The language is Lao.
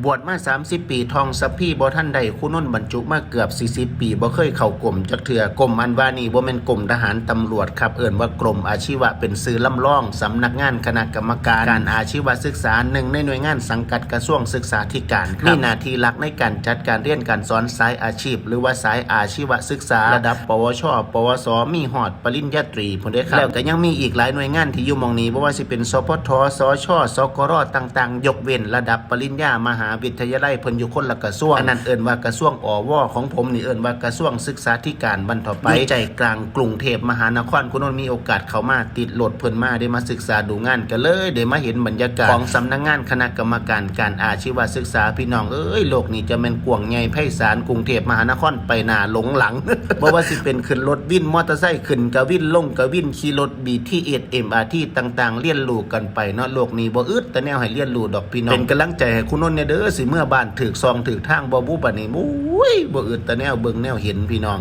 ບວດມາສາມສິບປີ ທ່ອງສັບພີບໍ່ທັນໄດ້ ຄູນົນບັນຈຸມາເກືອບສີ່ສິບປີ ບໍ່ເຄີຍເຂົ້າກົມຈັກເທື່ອ. ກົມອັນວ່ານີ້ບໍ່ແມ່ນກົມທະຫານຕຳຫຼວດຄັບ ເອີ້ນວ່າກົມອາຊີວະ ເປັນຊື່ລຳລອງສຳນັກງານຄະນະກຳມະການການອາຊີວະສຶກສາ ໜຶ່ງໃນໜ່ວຍງານສັງກັດກະຊວງສຶກສາທິການ ມີໜ້າທີ່ຫຼັກໃນການຈັດການຮຽນການສອນສາຍອາຊີບ ຫຼືວ່າສາຍອາຊີວະສຶກສາ ລະດັບ ປວຊ ປວສ ມີຮອດປະລິນຍາຕຣີພຸ້ນເດ້ຄັບ. ແລ້ວກໍຍັງມີອີກຫຼາຍໜ່ວຍງານທີ່ຢູ່ໝ່ອງນີ້ ບໍ່ວ່າຊິເປັນ ສພທ ສຊ ສກຣ ຕ່າງໆ ຍົກເວັ້ນລະດັບປະລິນຍາມະຫາວິທະຍາໄລ ເພິ່ນຢູ່ຄົນລະກະຊວງ. ອັນນັ້ນເອີ້ນວ່າກະຊວງ ອວ ຂອງຜົມນີ້ເອີ້ນວ່າກະຊວງສຶກສາທິການບັ້ນທົ່ວໄປ ຢູ່ໃຈກາງກຸງເທບມະຫານະຄອນ. ຄູນົນມີໂອກາດເຂົ້າມາ ຕິດລົດເພິ່ນມາ ໄດ້ມາສຶກສາດູງານ ກໍເລີຍໄດ້ມາເຫັນບັນຍາກາດຂອງສຳນັກງານຄະນະກຳມະການການອາຊີວະສຶກສາ. ພີ່ນ້ອງເອີຍ ໂລກນີ້ຈະແມ່ນກວ້າງໃຫຍ່ໄພສານ ກຸງເທບມະຫານະຄອນໄປໜ້າຫຼົງຫຼັງ. ບໍ່ວ່າຊິເປັນຂຶ້ນລົດວິນ ມໍເຕີໄຊ ຂຶ້ນກະວິນ ລົງກະວິນ ຂີ່ລົດ ບີທີເອສ ເອັມອາທີ ຕ່າງໆ ຮຽນຮູ້ກັນໄປເນາະ. ໂລກນີ້ບໍ່ອຶດແຕ່ແນວໃຫ້ຮຽນຮູ້ດອກພີ່ນ້ອງ. ເປັນກຳລັງໃຈໃຫ້ຄູນົນແດ່ເດີ ຊິເມືອບ້ານຖືກຊ່ອງຖືກທາງບໍ່ບຸບາດນີ້. ໂອ້ຍ ບໍ່ອຶດແຕ່ແນວເບິ່ງແນວເຫັນພີ່ນ້ອງ.